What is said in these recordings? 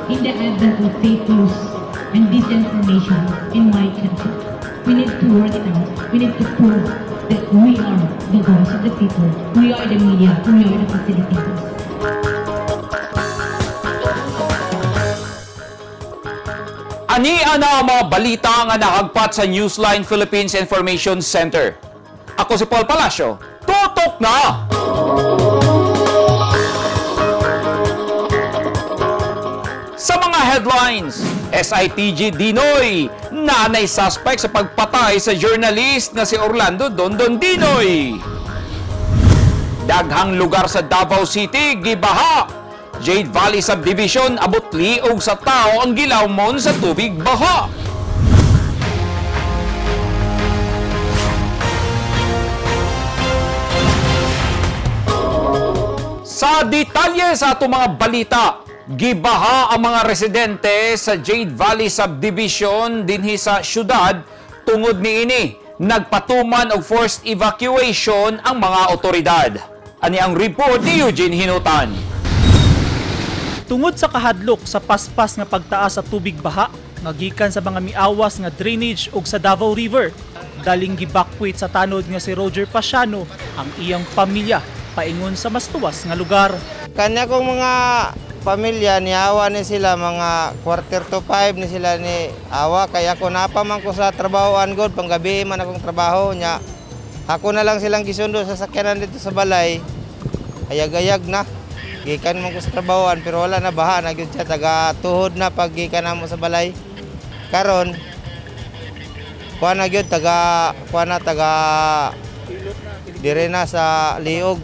In the advent of fake news and disinformation in my country, we need to work it out. We need to prove that we are the voice of the people. We are the media. We are the facilitators. Ani ana ang mga balita nga nahagpat sa Newsline Philippines Information Center. Ako si Paul Palacio. Tutok na! Sa mga headlines, SITG Dinoy, nanay suspect sa pagpatay sa journalist na si Orlando Dondon Dinoy. Daghang lugar sa Davao City gibaha. Jade Valley Subdivision abot liog sa tao ang gilawmon sa tubig baha. Sa detalye sa atong mga balita, gibaha ang mga residente sa Jade Valley Subdivision dinhi sa syudad tungod niini nagpatuman og forced evacuation ang mga otoridad. Ani ang report ni Eugene Hinutan. Tungod sa kahadlok sa paspas nga pagtaas sa tubig baha nga gikan sa mga miawas nga drainage ug sa Davao River, daling gibakwit sa tanod nga si Roger Pasiano ang iyang pamilya paingon sa mas tuwas nga lugar. Kanya kong mga pamilya, niawa ni sila, mga 4:45 ni sila ni awa. Kaya ako napa man ko sa trabahoan god, panggabi man akong trabaho niya. Ako na lang silang gisundo sa sakyanan dito sa balay. Ayag-ayag na. Gikan man ko sa trabahoan pero wala na, baha na gyud siya, taga tuhod na pag gikan na mo sa balay. Karon kuha na gyud, taga kuha na, taga dire na sa liog.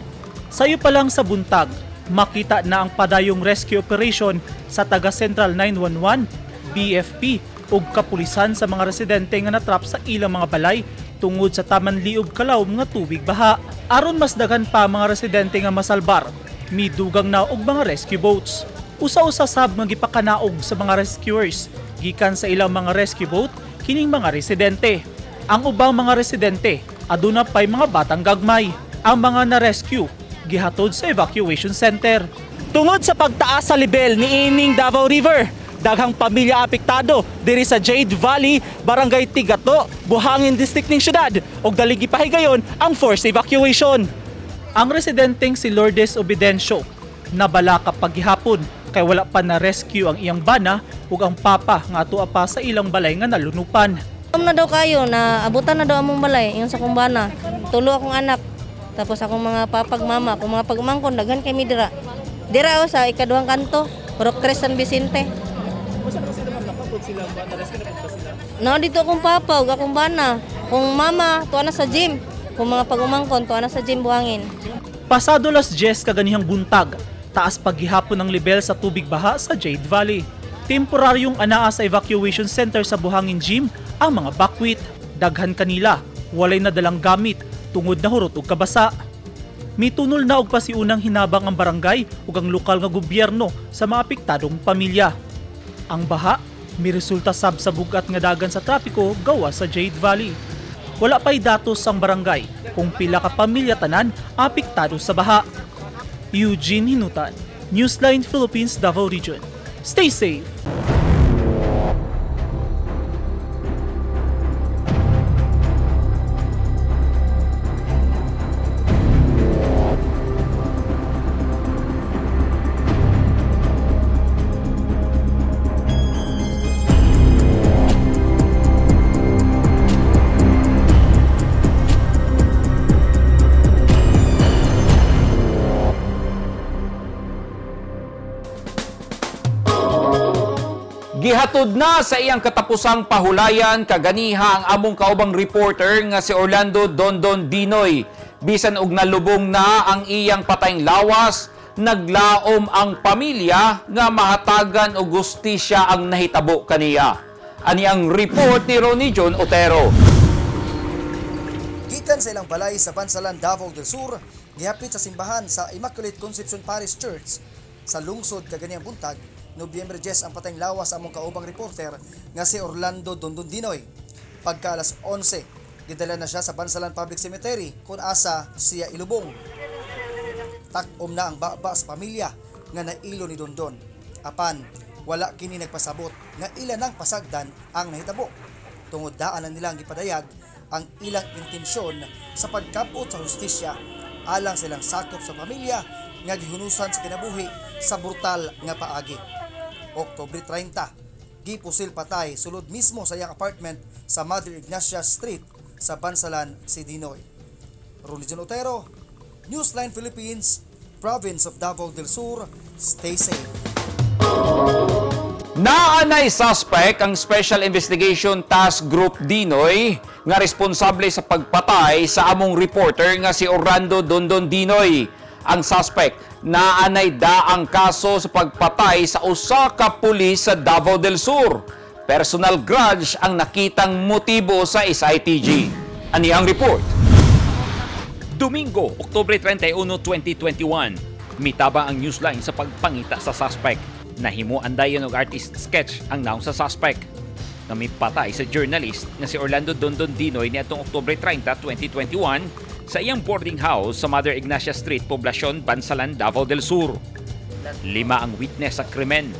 Sayo pa lang sa buntag, makita na ang padayong rescue operation sa taga Central 911, BFP ug kapulisan sa mga residente nga natrap sa ilang mga balay tungod sa taman liog kalawom nga tubig baha. Aron mas daghan pa mga residente nga masalbar, midugang na og mga rescue boats. Usa-usa sab nga gipakanaog sa mga rescuers gikan sa ilang mga rescue boat kining mga residente. Ang ubang mga residente aduna pay mga batang gagmay. Ang mga na-rescue gihatod sa evacuation center. Tungod sa pagtaas sa level ni ining Davao River, daghang pamilya apektado diri sa Jade Valley, Barangay Tigato, Buhangin District ning syudad ug dali gipahigayon ang forced evacuation. Ang residenteng si Lourdes Obedencio nabala kapag gihapon kay wala pa na rescue ang iyang bana ug ang papa nga atua pa sa ilang balay nga nalunupan. Am na daw kayo na abutan na daw among balay yung sa kumbana. Tulo akong anak. Tapos akong mga papag mama, akong mga pagmangkon daghan kay mi dira. Dira o sa ikaduhang kanto, Purok Tres San Vicente. No, dito akong papa ug akong bana. Kung mama, tuwa na sa gym. Kung mga pagumangkon, tuwa na sa gym buhangin. Pasado las 10 kaganihang buntag, taas paghihapon ang level sa tubig baha sa Jade Valley. Temporaryong anaa sa evacuation center sa Buhangin Gym ang mga bakwit. Daghan kanila, walay nadalang gamit tungod na hurot ug kabasa. Mitunol na og pasiunang hinabang ang barangay ug ang lokal nga gobyerno sa mga apektadong pamilya. Ang baha, miresulta sab sa bugat nga dagan sa trapiko gawa sa Jade Valley. Wala pa'y datos ang barangay kung pila ka pamilya tanan apektado sa baha. Eugene Hinutan, Newsline Philippines, Davao Region. Stay safe! Gihatod na sa iyang katapusang pahulayan kaganiha ang among kaubang reporter nga si Orlando Dondon Dinoy. Bisan og nalubong na ang iyang patayng lawas, naglaom ang pamilya nga mahatagan og gustisya ang nahitabo kaniya. Ani ang report ni Ronnie John Otero. Gikan sa ilang balay sa Bansalan, Davao del Sur, gihapit sa simbahan sa Immaculate Conception Parish Church sa lungsod kaganiyang buntag, Nobyembre 10 ang patayng lawas sa among kaubang reporter nga si Orlando Dondondinoy. Pagka alas 11, gidala na siya sa Bansalan Public Cemetery kung asa siya ilubong. Takom na ang baba sa pamilya nga nailo ni Dondon. Apan, Wala kini nagpasabot nga ila nang pasagdan ang nahitabo. Tungod daan na nilang gipadayag ang ilang intensyon sa pagkabot sa hustisya alang silang sakop sa pamilya nga gihunusan sa kinabuhi sa brutal nga paagi. Oktubre 30, gipusil patay sulod mismo sa iyang apartment sa Mother Ignacia Street sa Bansalan, si Dinoy. Religion Otero, Newsline Philippines, Province of Davao del Sur, stay safe. Naanay suspect ang Special Investigation Task Group Dinoy nga responsable sa pagpatay sa among reporter nga si Orlando Dondon Dinoy. Ang suspect naanay daang kaso sa pagpatay sa usa ka pulis sa Davao del Sur. Personal grudge ang nakitang motibo sa SITG. Ani ang report? Domingo, Oktubre 31, 2021. Mitaba ang newsline sa pagpangita sa suspect. Nahimuan dayon og artist sketch ang naong sa suspect. Namipatay sa journalist na si Orlando Dondon Dinoy niadtong Oktubre 30, 2021 sa iyang boarding house sa Mother Ignacia Street, Poblacion, Bansalan, Davao del Sur. Lima ang witness sa krimen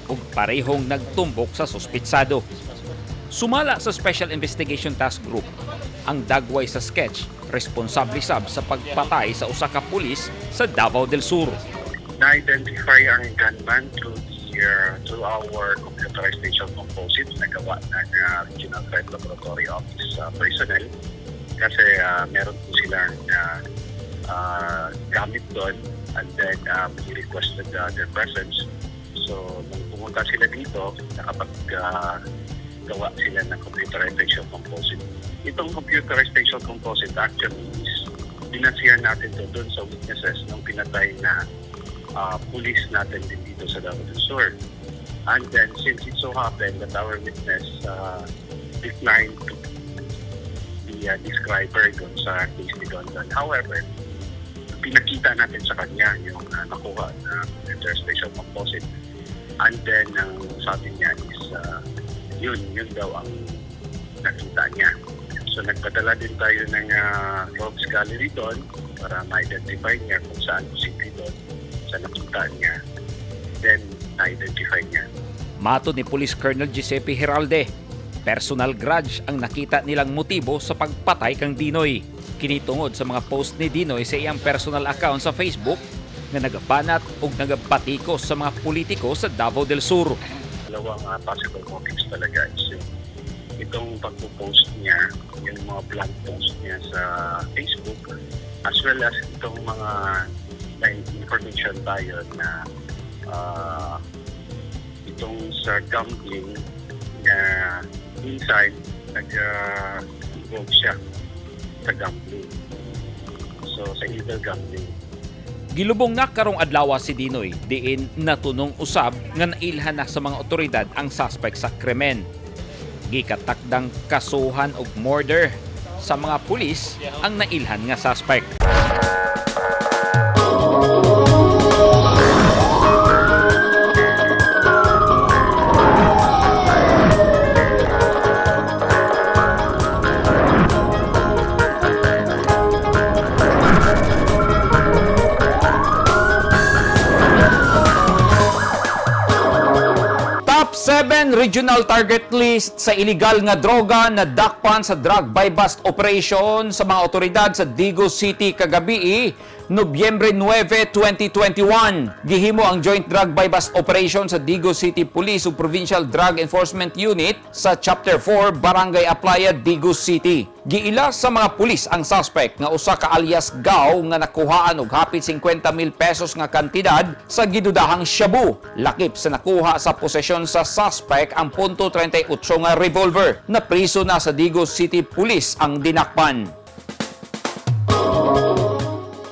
ug parehong nagtumbok sa suspitsado. Sumala sa Special Investigation Task Group, ang dagway sa sketch responsable sab sa pagpatay sa usa ka pulis sa Davao del Sur. Na-identify ang gunman through our computerized facial composite na gawa ng Regional Crime Laboratory Office personnel kasi meron po silang gamit doon and then we requested their presence. So, nung pumunta sila dito, nakapag gawa sila ng computerized facial composite. Itong computerized facial composite actually is binasihan natin to doon sa witnesses nung pinatay na police natin din dito sa Davao del Sur. And then, since it so happened that our witness declined to be a describer doon sa case ni Dondon. However, pinakita natin sa kanya yung nakuha na computer facial composite. And then, ang sabi niya is, yun daw ang nakita niya. So, nagpadala din tayo ng Rogues Gallery doon para ma-identify niya kung saan posible doon sa nakita niya. Then, na-identify niya. Matod ni Police Colonel Giuseppe Giralde, personal grudge ang nakita nilang motibo sa pagpatay kang Dinoy. Kini tungod sa mga post ni Dinoy sa iyang personal account sa Facebook nga nagabanat og nagabatikos sa mga politiko sa Davao del Sur. Dalawang possible motives talaga is yung itong pagpo-post niya, yung mga blunt post niya sa Facebook, as well as itong mga may information tayo na itong sa gambling na inside nag-involve siya sa gambling. So, sa illegal gambling. Gilubong na karong adlaw si Dinoy diin natunong usab nga nailhan na sa mga otoridad ang suspect sa krimen. Gikatakdang kasuhan og murder sa mga pulis ang nailhan nga suspect. Top 7 regional target list sa illegal nga droga na dakpan sa drug buy-bust operation sa mga otoridad sa Digos City kagabi, Nobyembre 9, 2021. Gihimo ang joint drug buy-bust operation sa Digos City Police ug Provincial Drug Enforcement Unit sa Chapter 4, Barangay Aplaya, Digos City. Giila sa mga pulis ang suspect nga usa ka alias Gaw nga nakuhaan og hapit 50 mil pesos nga kantidad sa gidudahang shabu. Lakip sa nakuha sa posesyon sa suspect ang .38 nga revolver. Napriso na sa Digos City Police ang dinakpan.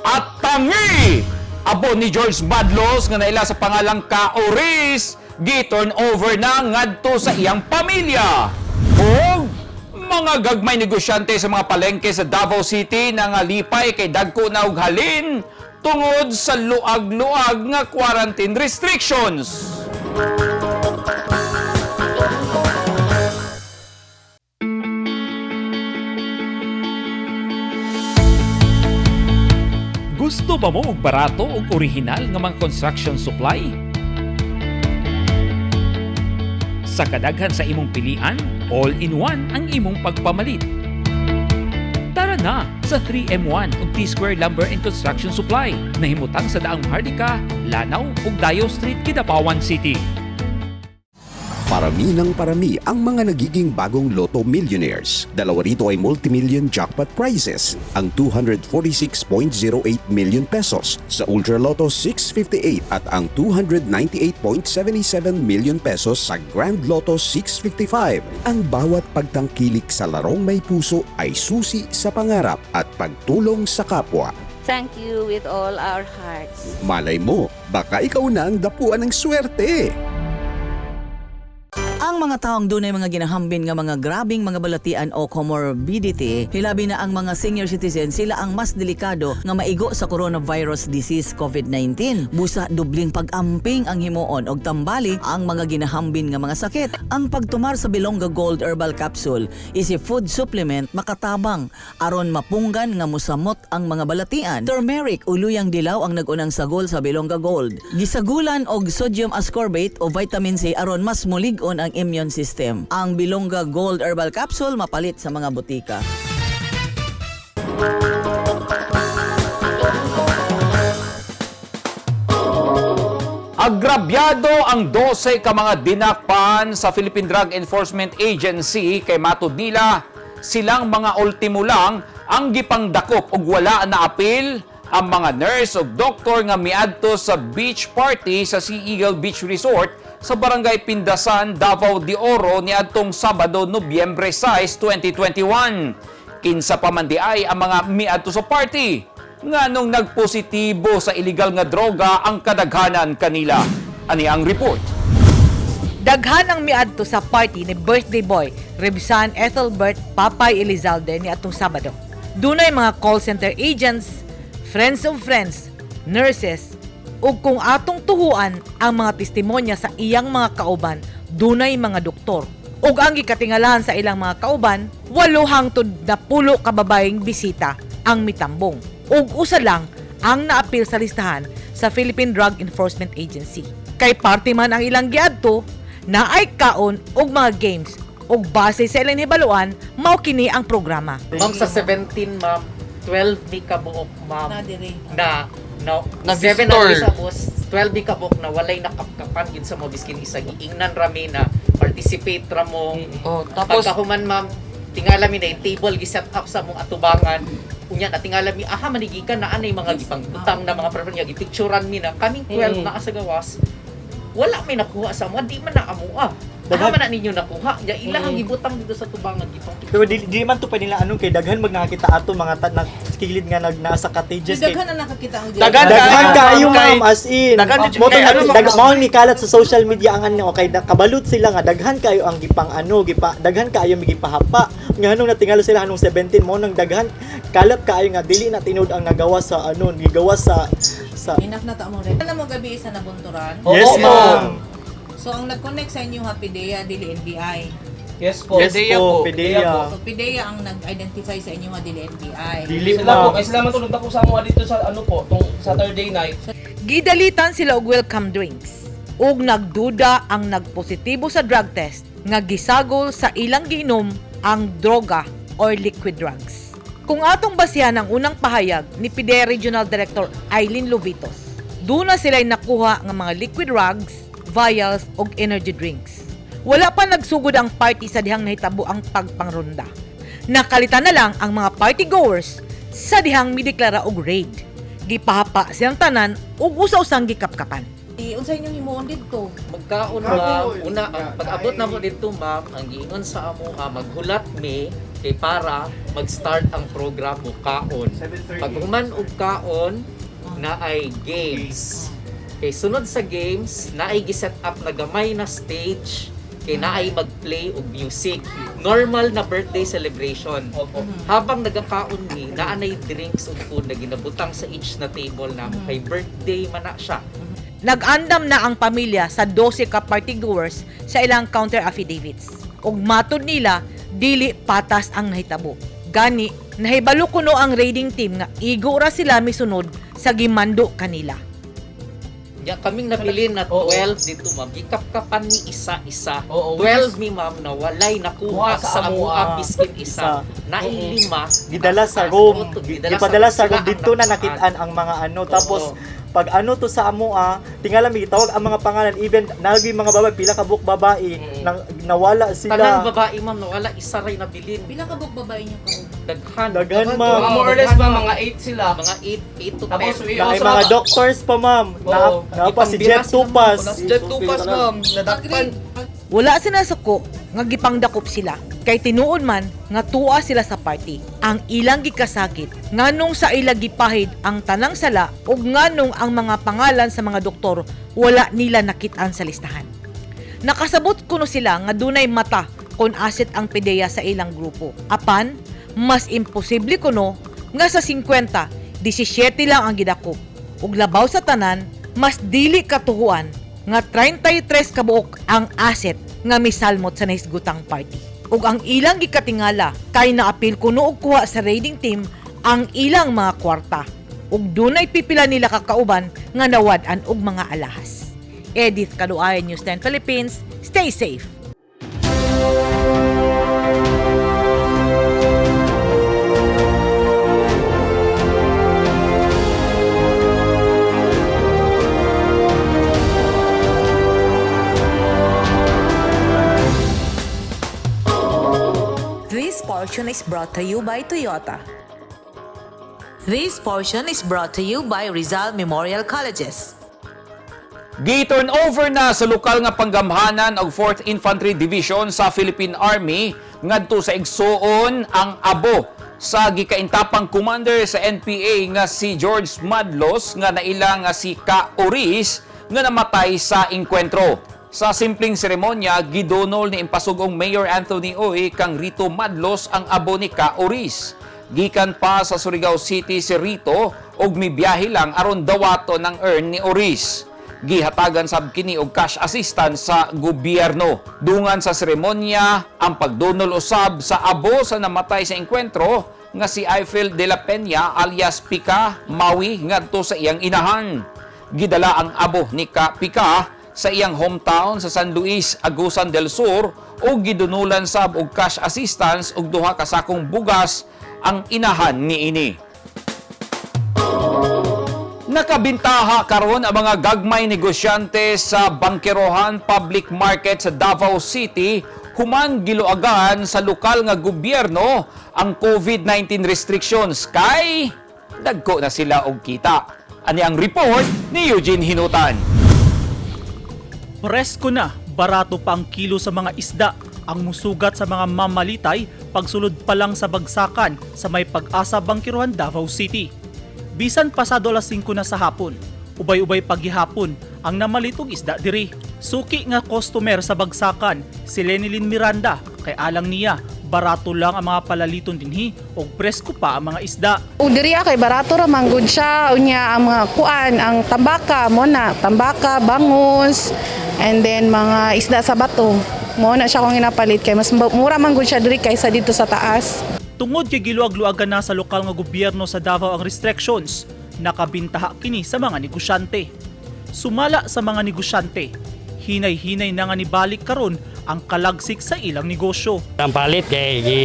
At tangi! Abo ni George Badlos nga naila sa pangalang Kaoris, gi-turn over na ngadto sa iyang pamilya. Ug mga gagmay negosyante sa mga palengke sa Davao City nangalipay kay dagko na og halin tungod sa luag-luag nga quarantine restrictions. Gusto ba mo og barato ug orihinal nga mga construction supply? Sa kadaghan sa imong pilian, all-in-one ang imong pagpamalit. Tara na sa 3M1 ug T-Square Lumber and Construction Supply. Nahimutang sa Daang Maharlika, Lanao ug Dayo Street, Kidapawan City. Parami ng parami ang mga nagiging bagong Lotto millionaires. Dalawa rito ay multimillion jackpot prizes, ang 246.08 million pesos sa Ultra Lotto 658 at ang 298.77 million pesos sa Grand Lotto 655. Ang bawat pagtangkilik sa larong may puso ay susi sa pangarap at pagtulong sa kapwa. Thank you with all our hearts. Malay mo, baka ikaw na ang dapuan ng swerte. Ang mga taong dunay mga ginahambin nga mga grabing mga balatian o comorbidity, hilabi na ang mga senior citizen, sila ang mas delikado nga maigo sa coronavirus disease COVID-19. Busa dubling pag-amping ang himuon og tambali ang mga ginahambin nga mga sakit. Ang pagtumar sa Bilongga Gold Herbal Capsule is a food supplement makatabang aron mapunggan nga musamot ang mga balatian. Turmeric o luyang dilaw ang nag-unang sagol sa Bilongga Gold. Gisagulan og sodium ascorbate o vitamin C aron mas mulig-on ang immune system. Ang Bilongga Gold Herbal Capsule mapalit sa mga botika. Agrabyado ang 12 ka mga dinakpan sa Philippine Drug Enforcement Agency kay matud nila silang mga ultimo lang ang gipangdakop og wala na apil ang mga nurse ug doktor nga miadto sa beach party sa Sea Eagle Beach Resort sa Barangay Pindasan, Davao de Oro niadtong Sabado, Nobyembre 6, 2021. Kinsa pa man di ay ang mga miadto sa party nganong nagpositibo sa illegal nga droga ang kadaghanan kanila? Ani ang report. Daghan ang miadto sa party ni birthday boy Rebsan Ethelbert Papay Elizalde ni atong Sabado. Dunay mga call center agents, friends of friends, nurses, ug kung atong tuhuan ang mga testimonya sa iyang mga kauban, dunay mga doktor. Ug ang gikatingalahan sa ilang mga kauban, 8 hangtod 10 ka babaeng bisita ang mitambong. Ug usa lang ang naapil sa listahan sa Philippine Drug Enforcement Agency. Kay party man ang ilang giadto, naay kaon og mga games ug base sa ilang hibaluan, mao kini ang programa. Ma'am, sa 17, ma'am, 12 mi kabuok, ma'am, na no, Na 7 visitor. na sa boss, 12 mi kabuok na walay nakapkapan gid sa mo biskin isa giingnan rami na participate ra mo. Oh, tapos Pagkahuman, ma'am, tingala mi na yung table gi-set up sa mong atubangan. Unya na tingala mi aha manigikan na anay mga gipangbutang na mga prefer niya gipicturan mi na kaming 12 naa sa gawas. Wala may nakuha sa mo, di man na amoa. Aha man na ninyo nakuha. Ya ila ang gibutang dito sa tubangan gipang Pero di man to pwede nila anong kay daghan mag nakakita ato mga na kilid nga nag nasa cottages kay Daghan na nakakita ang Daghan daghan kaayo, kaayo, ma'am, ma'am, as in. Daghan Mo kay ano, mao ni kalat sa social media ang ano kay kabalot sila nga daghan kaayo ang gipang ano gipa daghan kaayo migipahapa nga anong natingalo sila anong 17 mo nang daghan kalat kaayo nga dili na tinud ang nagawa sa ano gigawa sa Enough na ta mo rin. Alam mo gabi sa nabunturan. Yes, Oo, ma'am. So ang nag-connect sa inyo ha PDEA dili NBI. Yes po. Yes PDEA po, po. PDEA. So PDEA ang nag-identify sa inyo ha dili NBI. Dili, Sila po, ma'am. kay sila man tulog ako sa amoa dito sa ano po, tong Saturday night. Gidalitan sila og welcome drinks. Ug nagduda ang nagpositibo sa drug test nga gisagol sa ilang giinom ang droga or liquid drugs. Kung atong basihan ang unang pahayag ni PDEA Regional Director Eileen Lovitos, duna sila'y nakuha nga mga liquid drugs, vials ug energy drinks. Wala pa nagsugod ang party sa dihang nahitabo ang pagpangronda. Nakalitan na lang ang mga party goers sa dihang mideklara og raid. Gipahapa silang tanan ug usa-usang gikapkapan. Unsa inyong himuon didto? Magkaon, ma'am. Una, ang pag-abot na mo dito, ma'am, ang giingon sa amo, maghulat mi kay para mag-start ang program mo kaon. Pag human og kaon, na ay games. Kay sunod sa games, na ay giset up na gamay na stage kay na ay mag-play og music. Normal na birthday celebration. Opo. Habang nagakaon mi, naa nay drinks ug food na ginabutang sa each na table namo kay birthday man na siya. Nag-andam na ang pamilya sa 12 ka partygoers sa ilang counter affidavits. Ug matod nila, dili patas ang nahitabo. Gani, nahibalo kuno ang raiding team nga igo ra sila misunod sa gimando kanila. Ya kaming nabilin na 12 dito, ma'am. Gikapkapan mi isa-isa. Oo, which 12 mi, ma'am, na walay nakuha Kuha sa sa amoa. amoa biskin isa. Isa. Naay lima. Gidala sa Nataas. room. Oo, gidala Gipadala sa Sila room ang dito na nakuhaan. nakitaan ang mga ano, tapos pag ano to sa amoa, tingala mi gitawag ang mga pangalan, even nagi mga babae, pila ka buok babae nang nawala sila. Tanan babae, ma'am, nawala, isa ray nabilin. Pila ka buok babae niyo ka? Daghan. Daghan, ma'am. Mga more or less ba, mga 8 sila. Mga 8, 8 to 10. Tapos we Na also mga doctors pa, ma'am. Na, Oo. na pa si Ipambira Jeff sila, Tupas. ma'am. Si Jeff Tupas, ma'am. Nadakpan. Wala sinasuko nga gipangdakop sila kay tinuod man nga tuwa sila sa party. Ang ilang gikasakit nganong sa ila gipahid ang tanang sala ug nganong ang mga pangalan sa mga doktor wala nila nakit-an sa listahan. Nakasabot kuno sila nga dunay mata kon asset ang PDEA sa ilang grupo. Apan, mas imposible kuno nga sa 50, 17 lang ang gidakop. Ug labaw sa tanan, mas dili katuhuan nga 33 kabuok ang asset nga misalmot sa nahisgutang party. Ug ang ilang gikatingala kay naapil kuno og kuha sa raiding team ang ilang mga kwarta. Ug dunay pipila nila kakauban nga nawad-an og mga alahas. Edith Kaduayan, News 10 Philippines. Stay safe. This portion is brought to you by Toyota. This portion is brought to you by Rizal Memorial Colleges. Gi-turn over na sa lokal nga panggamhanan og 4th Infantry Division sa Philippine Army ngadto sa igsuon ang abo sa gikaintapang commander sa NPA nga si George Madlos nga naila nga si Ka Oris nga namatay sa engkwentro. Sa simpleng seremonya, gidunol ni impasugong Mayor Anthony Uy kang Rito Madlos ang abo ni Ka Oris. Gikan pa sa Surigao City si Rito og mibiyahe lang aron dawaton ang urn ni Oris. Gihatagan sab kini og cash assistance sa gobyerno. Dungan sa seremonya ang pagdunol usab sa abo sa namatay sa engkwentro nga si Eiffel de la Peña alias Pika Maui ngadto sa iyang inahan. Gidala ang abo ni Ka Pika sa iyang hometown sa San Luis, Agusan del Sur ug gidunulan sab og cash assistance og duha ka sakong bugas ang inahan niini. Nakabintaha karon ang mga gagmay negosyante sa Bangkerohan Public Market sa Davao City human giluagan sa lokal nga gobyerno ang COVID-19 restrictions kay dagko na sila og kita. Ani ang report ni Eugene Hinutan. Presko na, barato pa ang kilo sa mga isda. Ang musugat sa mga mamalitay pagsulod pa lang sa bagsakan sa may Pag-asa, Bangkerohan, Davao City. Bisan pasado alas 5 na sa hapon, ubay-ubay paghihapon ang namalitog isda diri. Suki nga customer sa bagsakan, si Lenilyn Miranda, kay alang niya, barato lang ang mga palaliton dinhi og presko pa ang mga isda. Ug diri kay barato ra man gud siya, unya ang mga kuan, ang tambaka mo na, tambaka, bangus, and then mga isda sa bato. Mo na siya kung ginapalit kay mas mura man gud siya diri kaysa dito sa taas. Tungod kay giluag-luagan na sa lokal nga gobyerno sa Davao ang restrictions, nakabintaha kini sa mga negosyante. Sumala sa mga negosyante, hinay-hinay na nga nibalik karon ang kalagsik sa ilang negosyo. Ang palit kay gi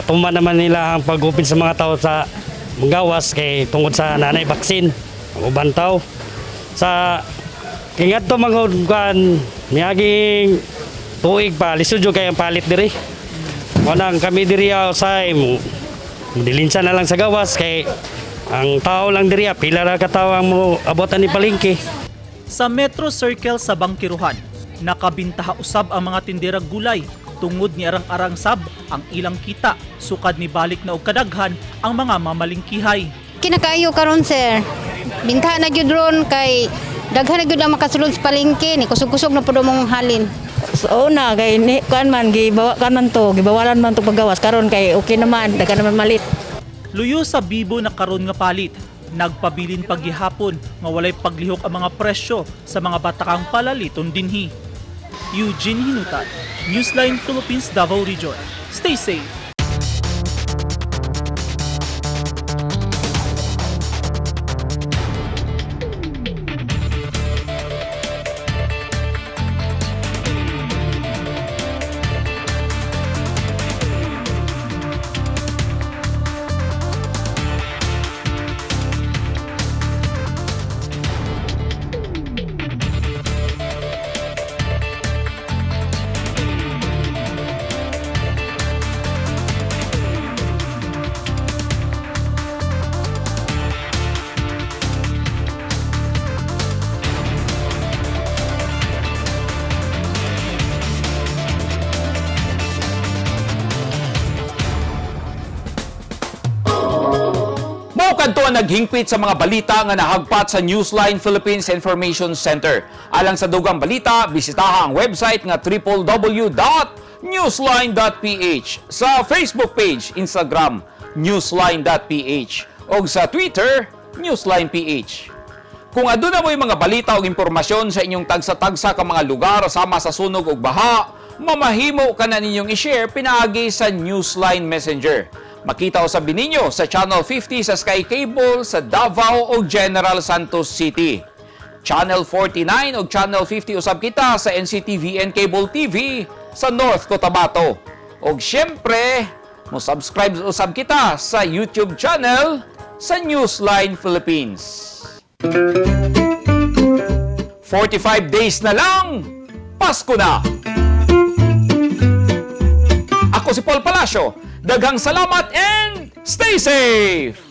tuman naman nila ang pag-open sa mga tao sa gawas kay tungod sa nanay baksin ang uban tao sa kay ngadto mga kuan miaging tuig pa lisod jud kay ang palit diri. Mo nang kami diri usay mo dilinsa na lang sa gawas kay ang tao lang diri pila ra ka tawo ang mo abotan ni palengke. Sa Metro Circle sa Bangkiruhan, nakabintaha usab ang mga tinderag gulay tungod ni arang-arang sab ang ilang kita sukad ni balik na og kadaghan ang mga mamalingkihay. Kinakaayo karon, sir. Bintaha na jud ron kay daghan na jud ang makasulod sa palengke ni kusog-kusog na pud mong halin. So una kay ni kuan man gibawa kan man to, gibawalan man to paggawas karon kay okay naman, daghan naman malit. Luyo sa bibo na karon nga palit, nagpabilin paghihapon nga walay paglihok ang mga presyo sa mga batakang palaliton dinhi. Eugene Hinutan, Newsline Philippines, Davao Region. Stay safe. Mao kadto ang naghingpit sa mga balita nga nahagpat sa Newsline Philippines Information Center. Alang sa dugang balita, bisitaha ang website nga www.newsline.ph, sa Facebook page, Instagram, newsline.ph, o sa Twitter, newsline.ph. Kung aduna mo'y mga balita o impormasyon sa inyong tagsa-tagsa ka mga lugar sama sa sunog ug baha, mamahimo ka na ninyong i-share pinaagi sa Newsline Messenger. Makita usab ninyo sa Channel 50 sa Sky Cable sa Davao o General Santos City. Channel 49 o Channel 50 usab kita sa NCTVN Cable TV sa North Cotabato. Og syempre, mo subscribe usab kita sa YouTube channel sa Newsline Philippines. 45 days na lang, Pasko na! Ako si Paul Palacio. Daghang salamat and stay safe!